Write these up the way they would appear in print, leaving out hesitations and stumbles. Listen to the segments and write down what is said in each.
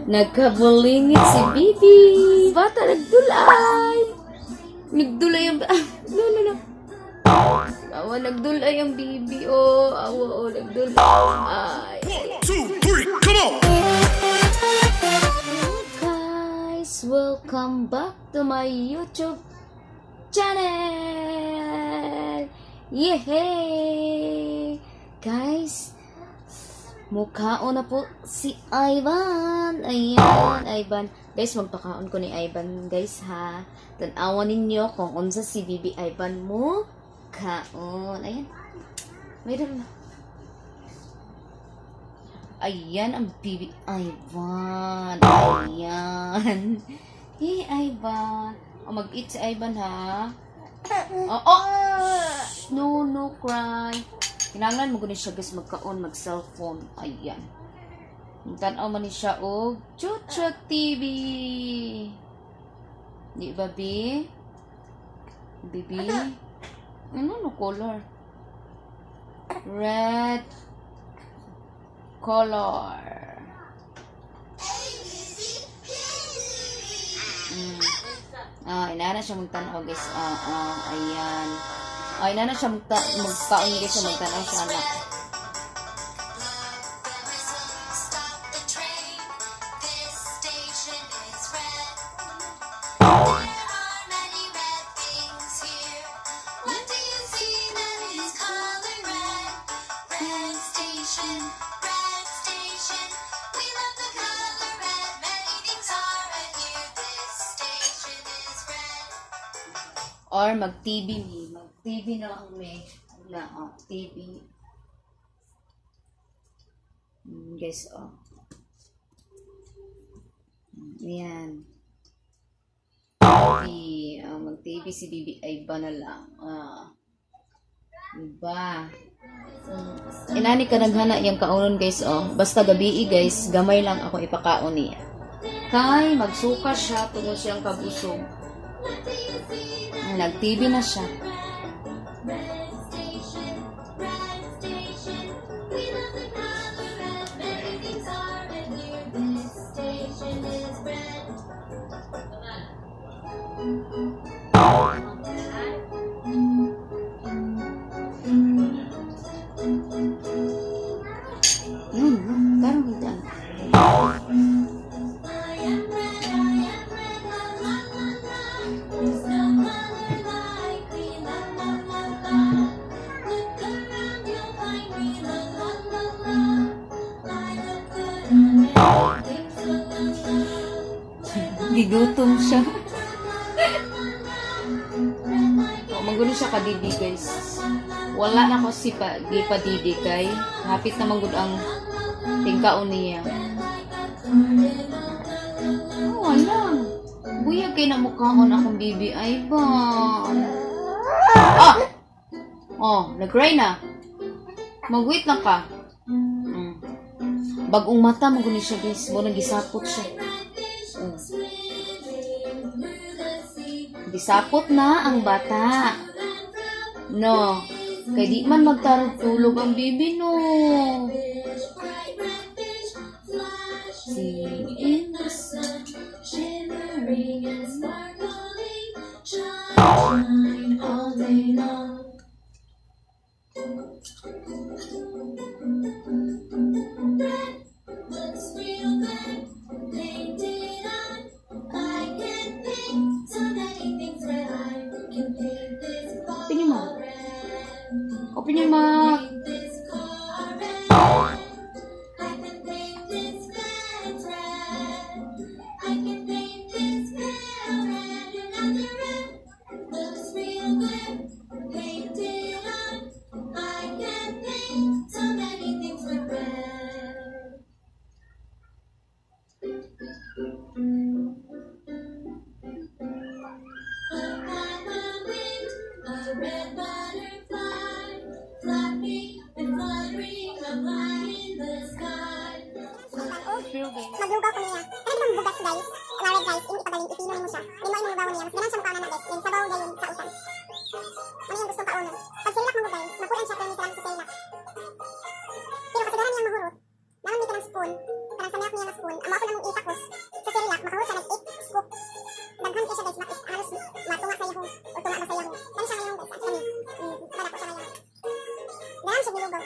Nagkabulingit si Bibi. Bata, nagdulay. Nagdulay ang... Ah, no, no, no. Awa, nagdulay ang bibi. Oh, awa, oh, nagdulay. Ay. Two, three, come on! Guys, welcome back to my YouTube channel! Yehey! Guys, mukhaon na po si Ivan. Ayan, Ivan. Guys, magpakaon ko ni Ivan, guys, ha. Tanawan ninyo kung unsa si Bibi Ivan mo kaon. Ayan. Mayroon na. Ayan ang Bibi Ivan. Ayan. Hey, Ivan. O, mag-eat si Ivan, ha? Oh, oh! Shh! No, no cry. Kinahanglan mo guni siya, guys, magkaon, mag-cellphone. Ayan. Tanaw man ni siya og Chucho TV. Di ba, Bi? Bibi? Ano no color? Red color. Ah, inana siya magtanaw, guys. Ah, ah, ayan. Ah, inana siya magkaon, guys, magtanaw siya anak. Stop the train. This station is red. There are many red things here. What do you see that is colored red? Red station, red station. We love the color red. Many things are red here. This station is red. Or mag-TV mi. Mag-TV na lang mi. Na, oh, TV. Guys, oh. Ayan. TV. Oh, mag-TV si Bibi Iba na lang. Ah. Diba? Inani ka naghana yung kaunon, guys, oh. Basta gabi, guys, gamay lang ako ipakaon niya. Kay magsuka siya tungod siyang kabusog. Nag-TV na siya. Red station, red station. We love the color red. Many things are red here. This station is red. Yun, no, karong hindi ano. I am red, I am red, la la la la. There's no color like me, la la la la. Look around, you'll find me, la la la la. I look good on everything, so la la. Gigutom siya. Red like Oh, manggulo siya kadidi, guys. Wala na ko si pa, di pa didi kay hapit na manggod ang tingkaon niya. Oh, wala. Buyag kay na mukhaon akong bibi Ivan. Ah! Oh, nag-cry na. Mag-wait lang ka. Bagong mata mo guni siya, guys. Mo nang gisapot siya. Oh. Gisapot na ang bata. No. Kay di man magtarog tulog ang bibi, no. Bright red fish flashing See in the sun, shimmering and sparkling, shine, shine all day long. Red looks real good, painted on. I can paint so many things red. I can paint this Open your ball mouth. Red. Open your mouth. Paint this car red. I can paint this fence red. I can paint this pail red. Another red looks real good. Painted on. I can paint so many things with red. A winged, a red butterfly, flapping and fluttering up high in the sky. Maglugaw ko niya. Kanang bang bugas, guys, na red rice, imong ipagaling, ipino nimo siya. Then mo imong lugawan niya, mas ganahan siya mukaon na, guys. Then sabaw dayon sa utan. Ano yung gustong kaonon. Pag Cerelac mo, guys, mapuan siya pero salamat sa Cerelac. Pero kasagaran niyang mahurot, naman mi kanang spoon, kanang sa milk niya nga spoon, amo ako namong Itakos sa Cerelac, makahol siya nag 8 scoop. Daghan kay siya, guys, halos matunga sa iyahong o tunga ba sa iyahong. Kani siya ngayon, guys, actually, padako siya ngayon. Daghan siya nilugaw.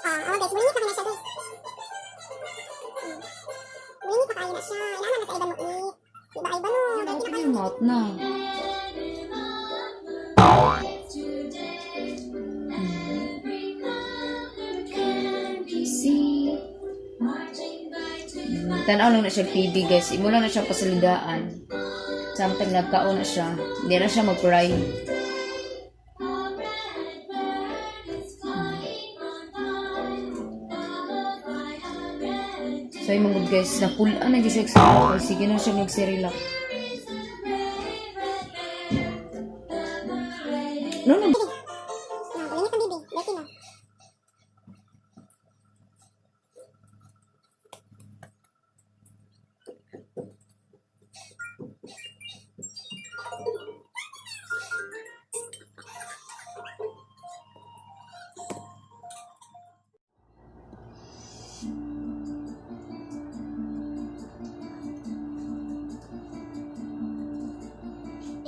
Ah, guys, mulingit na kaya siya, guys. Mulingit na kayo na siya. Inaana na sa Ivan mo eat. Di ba, Ivan, oh? Yan, open your mouth na. See? Tanaw lang na siya TV, guys. Imo lang na siya pasalidaan. Samtang nagkaon na siya. Hindi na siya mag-cry. So yung mga guys, napulaan na siya sa. Sige na siya nagsirilak. No. Na, mulingit ang bibi. Becky na.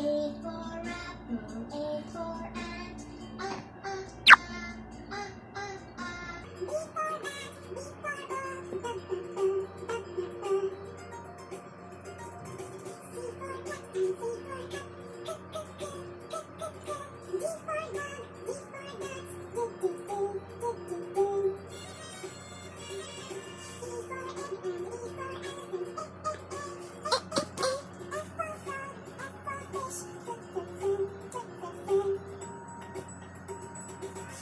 A for apple, A for ant, ah ah ah ah ah ah. B for bat, B for ball, b b b b b b. C for cat and C for cat, c c c c c c. D for dog, D for ducks, d d d d d d. E for egg and E for elephant, e e e e e e. F for frog, F for fish, f f f f f f.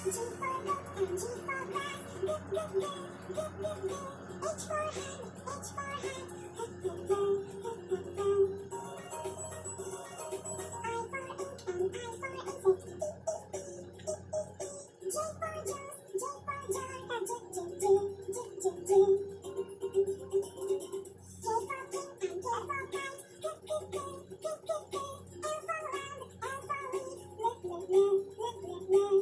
G for goat and G for grass, g g g g g g. H for hen, H for hat, h h h h h h. I for ink and I for insect, E E E E E E. J for juice, J for jar, J J J J J J. K for king and K for kite, K K K K K K. L for lamb, L for leaf, L L L L L L.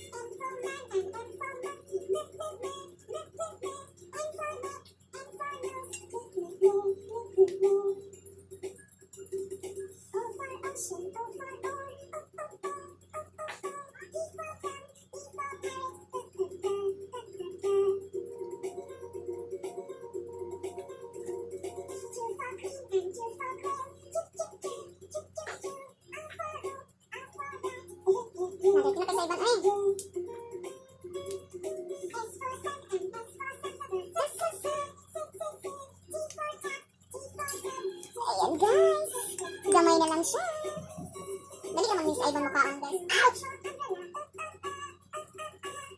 M for man and M for monkey, M M M M M M. N for neck, N for nose, N N N N N N. O for ocean, O for or, O O O O O O. P for pen, P for parrot, P P P P P P. Q for queen and Q for quail, Q Q Q Q Q Q. R for rope, R for rat, R R R R. S for sun and S for sunflower, S S S S S S. T for tap, T for tap. Ayan, guys, gamay na lang siya. Dali ka mag-miss Ivan mukhaan, guys. Ouch!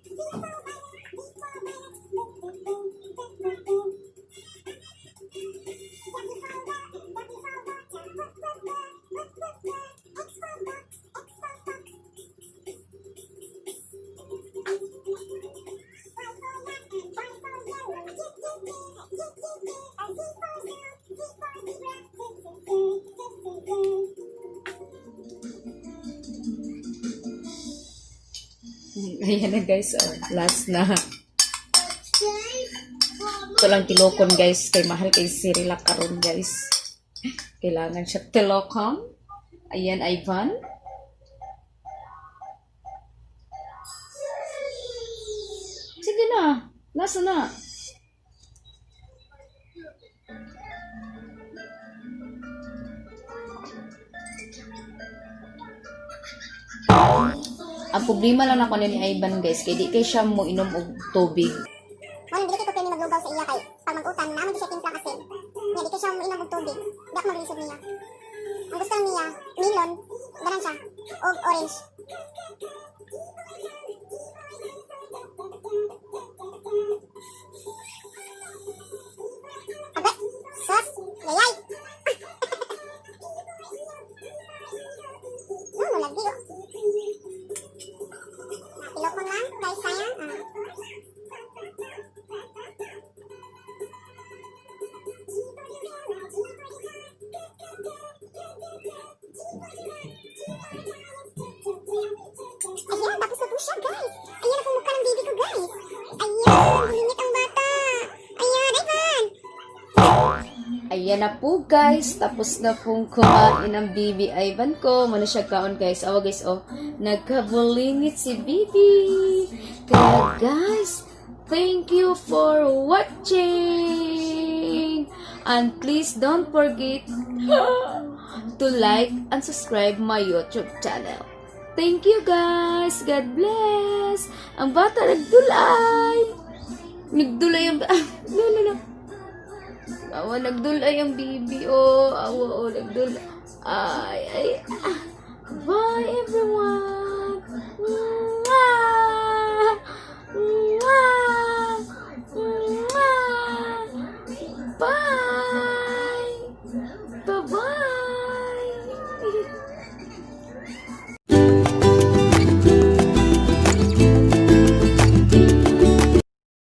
V for violet, V for violet, V V V V V V. W for well and W for water, W W W W W. X for box, X for fox. Y for yak and Y for yellow, Y Y Y Y Y Y. Z for zoo, Z for zebra, Z Z Z Z Z Z. Ayan na, guys. Oh, last na. Ito lang tilokon, guys. Kay mahal kay Cyril karon, guys. Kailangan siya tilokon. Ayan, Ivan. Sige na. Nasa na? Ang problema lang ako ni Ivan, guys, kay di kay siya mo inom og tubig. Mo nang dili kay ko pirmi maglugaw sa iya kay pag mag-utan naa man gyud siya timplang asin. Nya di kay siya moinom og tubig. Di ako maglisod niya. Ang gusto lang niya, melon, ganan siya, og orange. Abe, sus, yayay. No, Lagi oh. Pilokon lang, guys, sayang. Ah. Ayan, tapos na po siya, guys. Ayan ang mukha ng baby ko, guys. Ayan, bulingit ang bata. Ayan, Ivan! Ayan na po, guys, tapos na pong kumain ang baby Ivan ko. Muna siya kaon, guys. Awa, guys, oh, nagkabulingit si baby. Kaya guys, thank you for watching. And please don't forget to like and subscribe my YouTube channel. Thank you, guys. God bless. Ang bata nagdulay. Nagdulay ang no, no, no. Awa, nagdulay ang baby, oh. Awa, oh, nagdulay. Ay, ay, ah.